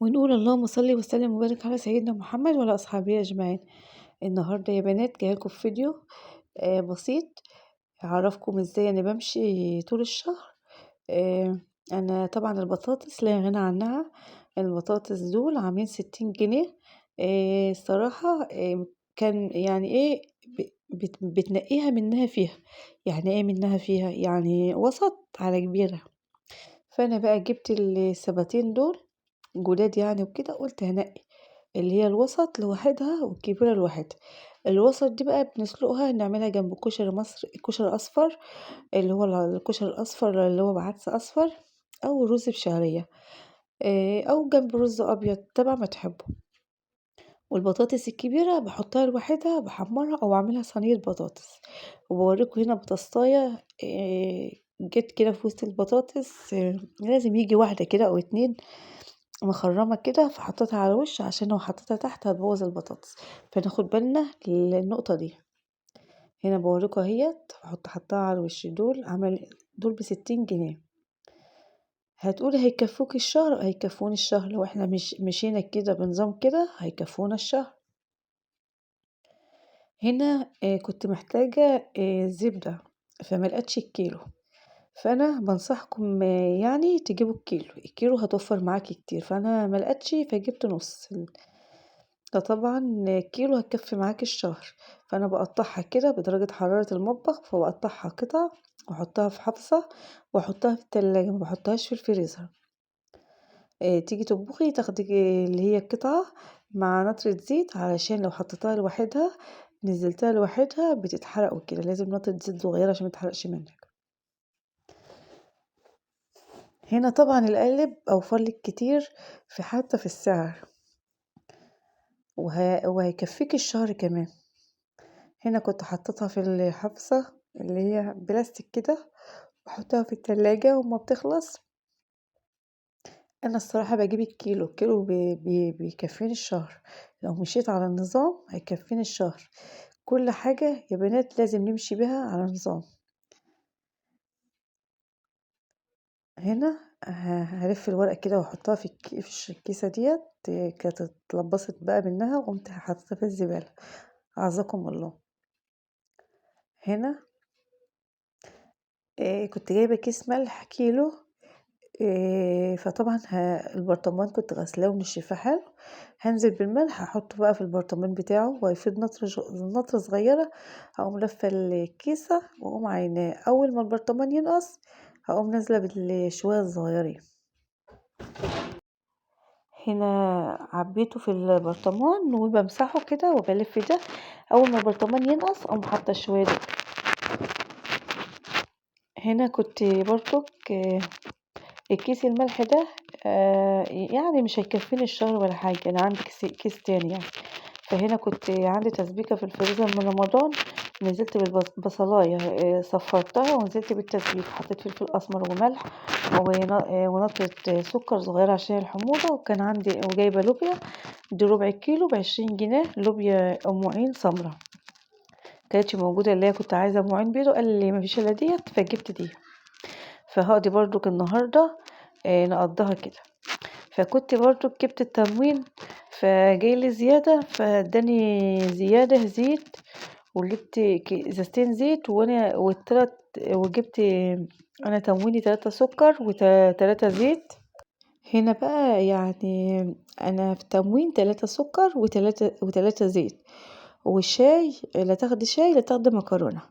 ونقول اللهم صل وسلم وبارك على سيدنا محمد وعلى أصحابه أجمعين. النهاردة يا بنات جايلكم في فيديو بسيط هعرفكم ازاي انا بمشي طول الشهر. انا طبعا البطاطس لا غنى عنها، البطاطس دول عاملين 60 جنيه. الصراحة كان يعني ايه بتنقيها منها فيها، يعني ايه منها فيها، يعني وسط على كبيرة. فانا بقى جبت السباتين دول جداد يعني وكده، قلت هنقي اللي هي الوسط لوحدها والكبيرة لوحدها. الوسط دي بقى بنسلقها نعملها جنب كشري مصر، كشري أصفر اللي هو الكشري الأصفر اللي هو بعدس أصفر، أو رز بشعرية، أو جنب رز أبيض تبع ما تحبوا. والبطاطس الكبيرة بحطها لوحدها، بحمرها أو أعملها صينية بطاطس. وبوريكم هنا بطاطساية، جت كده في وسط البطاطس، لازم يجي واحدة كده أو اتنين مخرمة كده، فحطيتها على الوش عشان لو حطيتها تحت هتبوظ البطاطس، فناخد بالنا للنقطة دي. هنا بوريكم اهيت، حطها على الوش. دول عمل دول ب60 جنيه. هتقولي هيكفوك الشهر؟ هيكفوني الشهر لو احنا مش مشينا كده بنظام كده هيكفونا الشهر. هنا كنت محتاجة زبدة، فما لقيتش الكيلو، فانا بنصحكم يعني تجيبوا الكيلو، الكيلو هتوفر معاكي كتير. فانا ما لقيتش فجبت نص، فطبعا كيلو هتكفي معاكي الشهر. فانا بقطعها كده بدرجة حرارة المطبخ، فبقطعها قطع واحطها في حفصة واحطها في التلاجة، ما بحطهاش في الفريزر. تيجي تطبخي تاخدي اللي هي القطعة مع نطرة زيت، علشان لو حطيتها لوحدها نزلتها لوحدها بتتحرق وكده، لازم نطرة زيت صغيرة عشان ما تتحرقش منك. هنا طبعا القالب اوفر لك كتير في حتى في السعر، وهيكفيك الشهر كمان. هنا كنت حطيتها في الحفصة اللي هي بلاستيك كده، بحطها في التلاجة وما بتخلص. انا الصراحة بجيب الكيلو، الكيلو بيكفيني الشهر، لو مشيت على النظام هيكفيني الشهر. كل حاجة يا بنات لازم نمشي بها على نظام. هنا هلف الورقة كده واحطها في الكيسة ديت، كانت اتلبست بقى منها وقمت حاططها في الزبالة، اعزكم الله. هنا كنت جايبة كيس ملح كيلو، فطبعا البرطمان كنت غسلاه ونشفاه حلو، هنزل بالملح هحطه بقى في البرطمان بتاعه وهيفيض نطرة صغيرة. هقوم لفة الكيسة واقوم عيناه، اول ما البرطمان ينقص هقوم نازلة بالشوية الصغيرين. هنا عبيته في البرطمان وبمسحه كده وبلف ده، اول ما البرطمان ينقص اقوم حاطه شويه دول. هنا كنت برضك الكيس الملح ده، يعني مش هيكفيني الشهر ولا حاجه، انا عندي كيس تاني يعني. فهنا كنت عندي تسبيكه في الفريزر من رمضان، نزلت بالبصلايه، صفرتها ونزلت بالتسبيكه، حطيت فلفل اسمر وملح ونطره سكر صغيره عشان الحموضه. وكان عندي وجايبه لوبيا دي ربع كيلو ب20 جنيه، لوبيا ام عين سمراء كانتش موجوده، اللي هي كنت عايزه ام عين بيضه، قال لي مفيش الا ديت فجبت دي. فهقضي برضو النهارده، نقضيها كده. فكنت برضو جبت التموين فجاي لي زياده، فاداني زياده زيت، وجبت ازازتين زيت، وانا والتلات، وجبت انا تمويني 3 سكر وتلاتة زيت. هنا بقى يعني انا في تموين 3 سكر وتلاتة زيت، والشاي لا تاخدي شاي لا تاخدي مكرونه،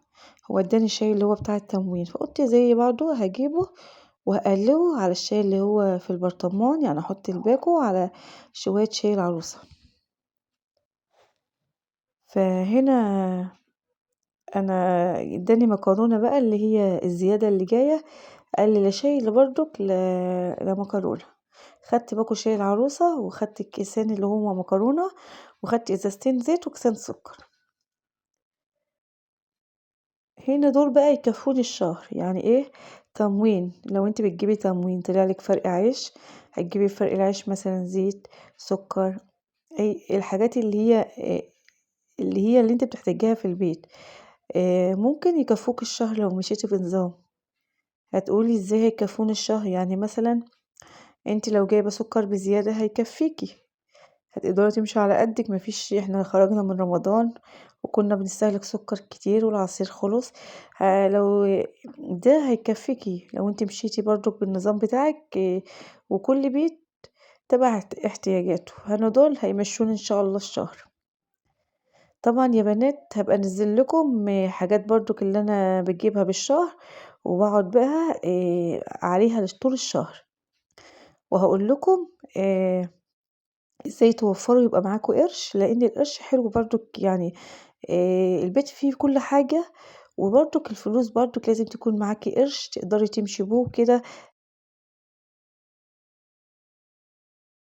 هو اداني الشاي اللي هو بتاع التموين، فقلت زي بعضه هجيبه وهقلبه على الشاي اللي هو في البرطمان، يعني احط الباكو على شوية شاي العروسة. فهنا انا اداني مكرونة بقى اللي هي الزيادة اللي جاية، قال لي لا شاي لا برضك لا مكرونة. خدت باكو شاي العروسة، وخدت الكيسين اللي هما مكرونة، وخدت ازازتين زيت وكيسين سكر. هنا دول بقى يكفوني الشهر. يعني ايه تموين؟ لو انت بتجيبي تموين طلع لك فرق عيش، هتجيبي فرق العيش مثلا زيت سكر، اي الحاجات اللي انت بتحتاجيها في البيت، ممكن يكفوك الشهر لو مشيتي بنظام. هتقولي ازاي هيكفوني الشهر؟ يعني مثلا انت لو جايبة سكر بزيادة هيكفيكي، هتقدري تمشي على قدك. مفيش، احنا خرجنا من رمضان وكنا بنستهلك سكر كتير والعصير خلص. لو ده هيكفيكي لو انت مشيتي برضو بالنظام بتاعك، وكل بيت تبع احتياجاته. انا دول هيمشوني ان شاء الله الشهر. طبعا يا بنات هبقى انزل لكم حاجات برضو اللي انا بجيبها بالشهر وبقعد بقى عليها طول الشهر، وهقول لكم ازاي توفروا يبقى معاكم قرش، لان القرش حلو برضو يعني، البيت فيه كل حاجة، وبرضك الفلوس برضك لازم تكون معاكي قرش تقدري تمشي بيه كده.